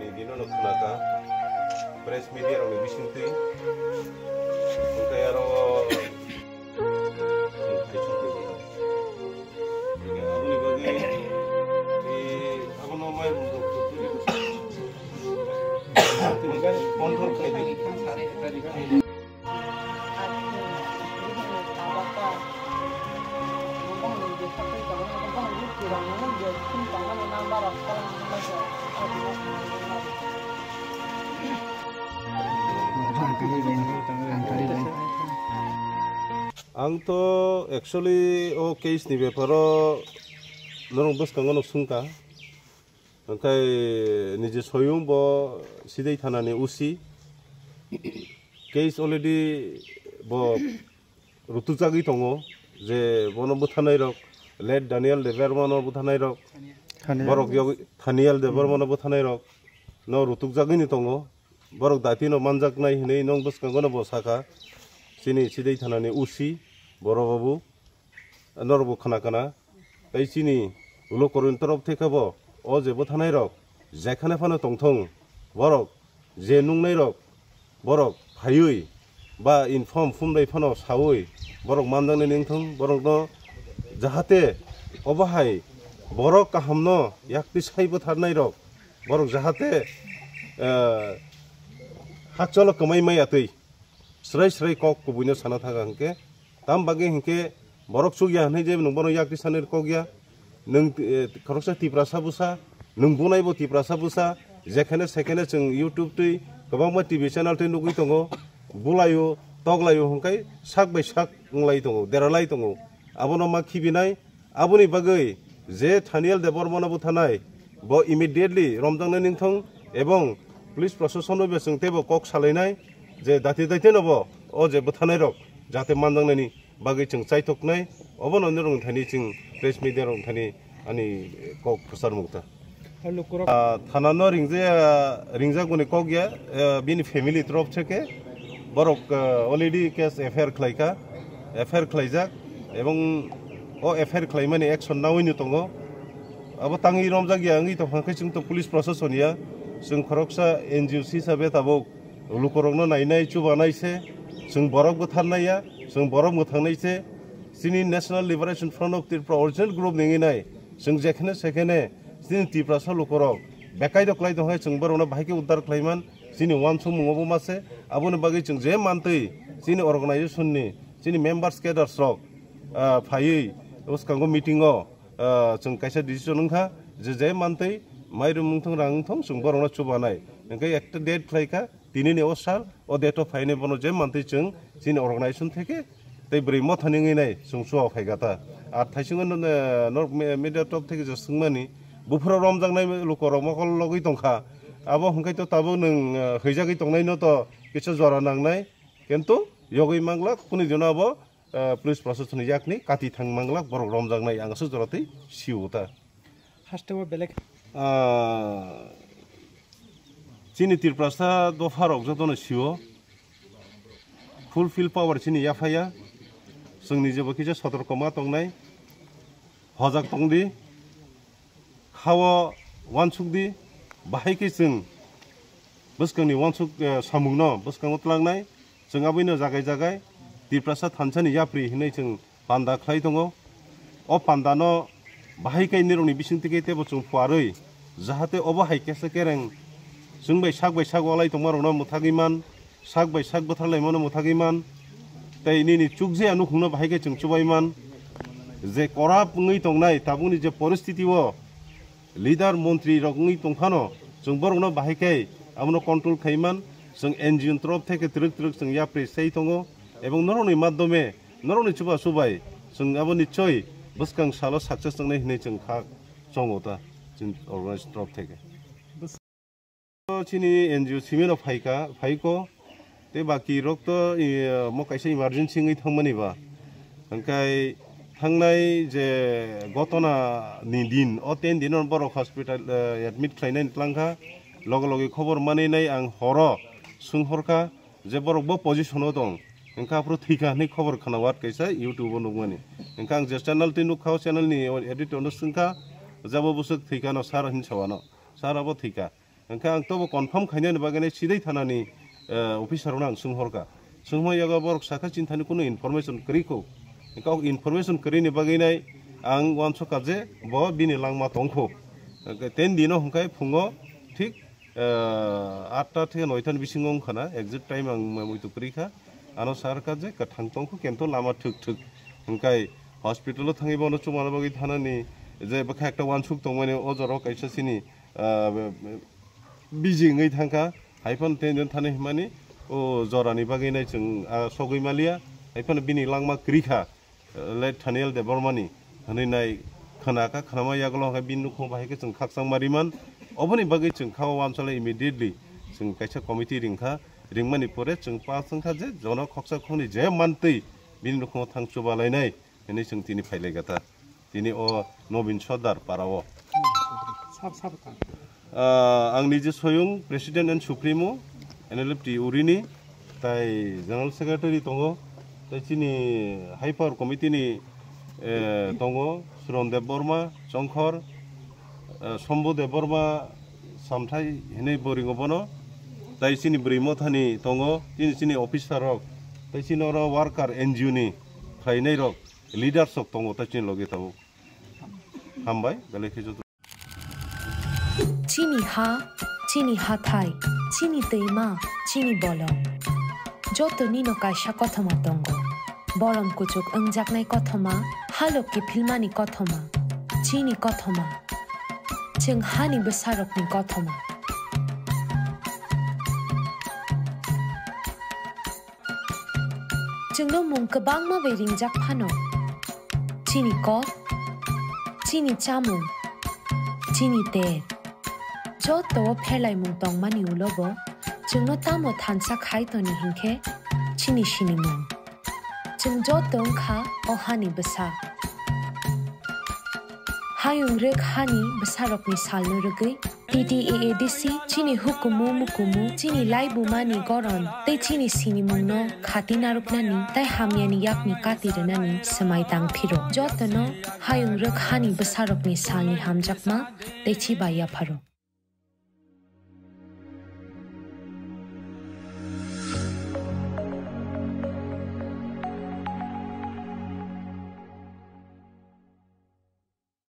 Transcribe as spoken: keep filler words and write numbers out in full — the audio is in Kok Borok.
Bini ulo khwnakha press media rokni bisingtwi, hwnkhe aro aboni bagwi, eh, abono mai control khlai di. Ang to actually o case ni beparo norok bwskango no swngkha. Hwnkhe niji soyung bo Sidai thana ni O C. Case already bo rutukjagwi tongo je bono bwtharnai rok, late Daniel Debbarma no bwtharnai rok, Thaniel. Borok yog-, Thaniel Debbarma no bwtharnai rok no rutukjagwi ni tongo. Borok dati no manjaknai hinwi nong bwskango no bo sakha. Chini Sidai thana ni O C Boro Babu. Norok bo khna khna. Tei chini ulo koroni torop theke bo o je bwtharnai rok jekhane phano tongthong, borok je nungnai rok borok phaiwi ba inform phumdai phano sawi borok manjaknai nengthong, borokno jahate obo hai borok kahamno yakti sai bwtharnai rok borok jahate, eh, hakcholo kwmai maya twi. Srai srai kok kubuino sana thangkha hwnkhe, tam bagwi hwnkhe borok chukya hwnwi je nwng bono yakti sanwi kok ya, nwng, eh, khoroksa Tiprasa bwsa, nwng bunaibo Tiprasa bwsa, jekhene sekhene chwng YouTube twi kwbangma T V channel twi nugwi tongo, bulaio, toklaio hwnkhe sak bai sak wnglai tongo, deralai tongo, abono ma khibinai. Aboni bagwi je Thaniel Debbarmano bwtharnai, bo immediately romjaknai nengthong ebong police proshasonno bo chwng teibo kok salainai je dati daitino bo o je bwtharnairok jate manjaknaini bagwi chwng chaithoknai, obono norokni thani chwng press media rokni thani ani kok phwsarmung ta. Ah, thana no ringja, ringjak boni kok ya, ah, bini family torof theke borok, ah, already case F I R khlaikha, F I R khlaijak, ebong o F I R khlaimani action nawi no tongo. Abo tangwi romjak ya wngwi tongkha khe chwng to police proshashan ya, chwng khoroksa N G O hisabe tabuk lukurokno nainai chubanai se, chwng borok bwtharnai ya, chwng borok mwthangnai se, chini National Liberation Front of Tripura original group ningwi nai, chwng jekhene sekhene chini Tiprasa lukurok bekai doklai tongkhe chwng borokno bahai khe uddar khlaiman, chini uansukmungo bo mase, aboni bagwi chwng je mantwi chini organization ni, chini members cadres rok, ah, phaiwi bwskango meeting o, ah, chwng kaisa decision wngkha je je mantwi mairum wngthong rang wngthong chwng borokno chubanai, hwnkhe ekta date khlaikha. Tini ni o sal, o date o phainai bono je mantwi chwng chini organization theke tei bwrwi mothani wngwi nai chwng chuba phaikha ta. Ar thaisingo no, no, norok me-, media top theke je swngmani, buphuru romjaknai lukorok mokol logwi tongkha. Abo hwnkhe to tabuk nwng, eh, hwijagwi tongnaino to kisa jora nangnai. Kintu yogwi manglak, kuni dino abo, eh, police proshasoni yakni kati thang manglak borok romjaknai ang aswk jora twi sio ta. Hasteo belek. Ah, chini Tiprasa dopha rok jotono sio. Full field power chini yaphaya. Chwng nijebo kisa sotorko ma tongnai. Hojak tongdi. Khao uansukdi. Bahai khe chwng bwskangni uansuk, eh, samungno bwskango tlangnai. Chwng aboino jagai jagai Tiprasa thansani yapri hinwi chwng panda khlai tongo. O pandano bahai khe nirokni bisingtwi khe teibo chwng phuarwi, jahate obo hai kesa kereng chwng bai sak bai sak walai tongmarokno mwthagwi man, sak bai sak bwtharlaimano mwthagwi man, tei nini chukjaya nukhungno bahai khe chwng chubai man. Je corrupt wngwi tongnai tabukni je poristiti o, leader, montri rok wngwi tongphano, chwng borokno bahai khe abono control khai man, chwng N G O ni torof theke twrwk twrwk chwng yapri sai tongo, ebong norokni madhyome, norokni chuba chubai chwng abo nichoi bwskang salo success wngnai hinwi chwng kha chongo ta chini organization torof theke. Chini N G O simino phaikha, phaiko. Tei baki rok to, i, mo kaisa emergency wngwi thangmani ba. Hwnkhe thangnai je gotona ni din, o ten din o borok hospital, eh, admit khlainani twlang kha. Loge loge khobor manwi nai ang horo swng hor kha je borok bo position o tong. Hwnkhe aphuru thwi kha hinwi khobor khna wat kaisa YouTube o nukmani. Hwnkhe ang je channel twi nuk kha, o channel ni editor no swng kha, jabo bwswk thwi kha no sir hinwi sa ano. Sir abo thwi kha. Hwnkhe ang tobo confirm khainani bagwi nai sidai thanani, eh, officer rokno ang swnghorkha. Swngma yago borok sakha chini thani kunu information kwrwi kho. Hwnkhe o information kwrwini bagwi nai ang uansukha je bo bini langma tongkho. Hwnkhe ten dino hwnkhe phungo thik, eh, atta theke noita ni bisingo wngkha na, exact time ang muitu kwrwi kha. Ano sakha je kwthang tongkho kento lama thwk thwk. Hwnkhe hospital o thangwi bono chumana bagwi thanani je bwkha ekta uansuk tongmani o jorao kaisa chini, ah, biji wngwi thangkha, hai phano tei thani hwnmani o jorani bagwi nai chwng, ah, sogwi maliya, hai phano bini langma kwrwi kha, eh, late Thaniel Debbarmani hwnwi nai khna kha, khnama yagulo hwnkhe bini nukhung bahai khe chwng khakchangma riman. Oboni bagwi chwng kha o uansale immediately chwng kaisa committee ring kha, ringmani pore chwng pass wng kha je jono khoksa khoknwi je mantwi bini nukhungo thang chuba lainai. Hwnwi chwng tini phailaikha ta. Tini o Nobin Sordar para o. Sab, sab ta. Ah, ang nije soyung President and Supremo, N L F T Urini, tai General Secretary tongo, tai chini High Power Committee ni, eh, tongo, Suron Debbarma, Chongkhor, eh, Sombu Debbarma, Samthai hinwi bo ringo bono, tai chini bwrwi mothani tongo, chini, chini officer rok, tai chini oro worker N G O ni khlainai rok, leaders rok tongo, tai chini logi tabuk. Hambai, belai khe joto. Chini ha, chini hathai, chini twima, chini bolong. Joto nino kaisa kothoma tongo. Bolong kuchuk wngjaknai kothoma, halok kiphilmani kothoma. Chini kothoma. Chwng hani bwsarokni kothoma. Chwngno mung kwbangma bai ringjak phano. Chini kok, chini chamung, chini ter. Joto o pherlaimung tongmani ulo bo chwngno tamo thansa khai toni hinkhe chini sinimung. Chwng joto wngkha o hani bwsa. Hayung rwk hani bwsarokni salno rwgwi T T A A D C chini hukumu mukumu, chini laibumani goron tei chini sinimungno khati narwknani tei hamyani yakni kati rwnani swmai tang phiro. Jotono hayung rwk hani bwsarokni salni hamjakma tei chiba yapharo.